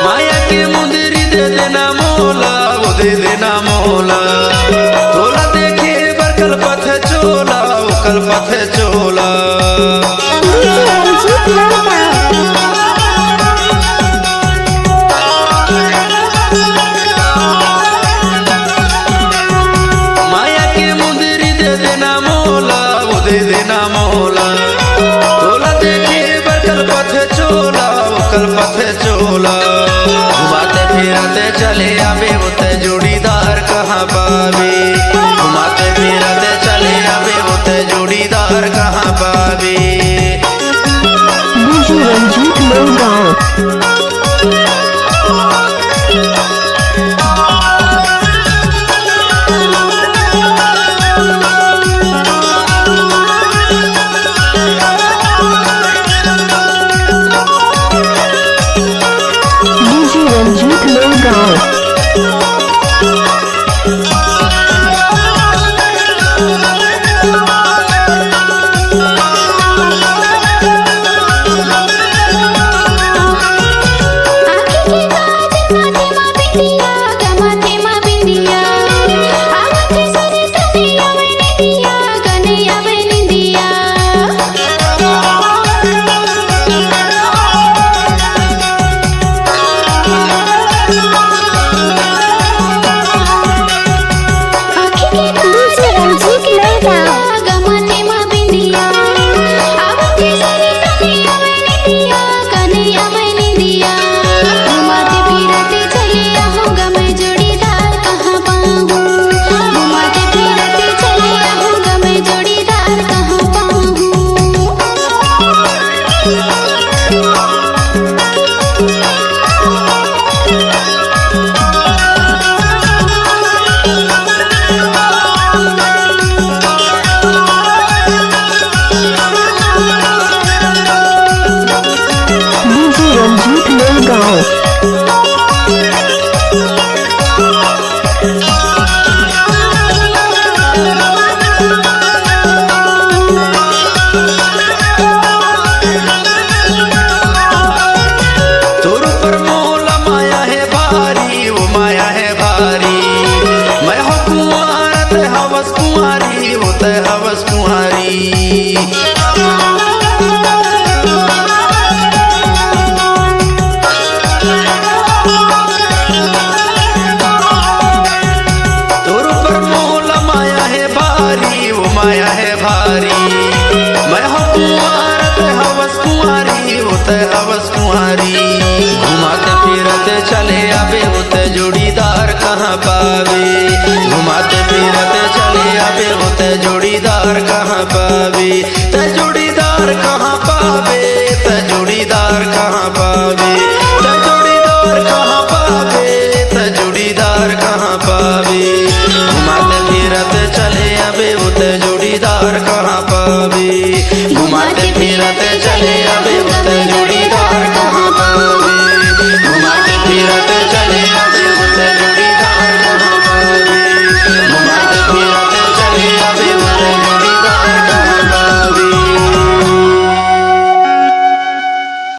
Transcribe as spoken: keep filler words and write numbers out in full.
माया के मुंदरी दे देना मोला, वो दे देना मोला। तोला देखे बर कलपत हे चोला, वो कलपत हे चोला। माया के मुंदरी दे देना मोला, वो दे देना मोला। तोला देखे बर कलपत हे चोला, वो कलपत हे चोला। घुमाते फिराते चले आबे, वो ते जोड़ीदार कहाँ पाबे? घुमाते फिराते चले आबे, वो ते जोड़ीदार कहाँ पाबे? DJ Ranjit Naugaon. DJ Ranjit Naugaon. DJ Ranjit Naugaon. तोर ऊपर मोला माया हे भारी, वो माया हे भारी। मैं हो कुंवार, ते हवस कुंवारी, वो ते हवस कुंवारी। तोर ऊपर मोला माया हे भारी, वो माया हे भारी। मैं हो कुंवार, ते हवस कुंवारी, वो ते हवस कुंवारी। घुमाते फिरते चले आबे, वो ते जोड़ीदार कहाँ पाबे? घुमाते फिरते चले आबे, वो ते जोड़ीदार कहाँ पाबे? ते जोड़ीदार कहाँ पाबे? ते जोड़ीदार कहाँ पाबे? ते जोड़ीदार कहाँ पाबे? ते जोड़ीदार कहाँ पाबे? घुमाते फिरते चले आबे, वो ते जोड़ीदार कहाँ पाबे? घुमाते फिरते चले आबे, वो ते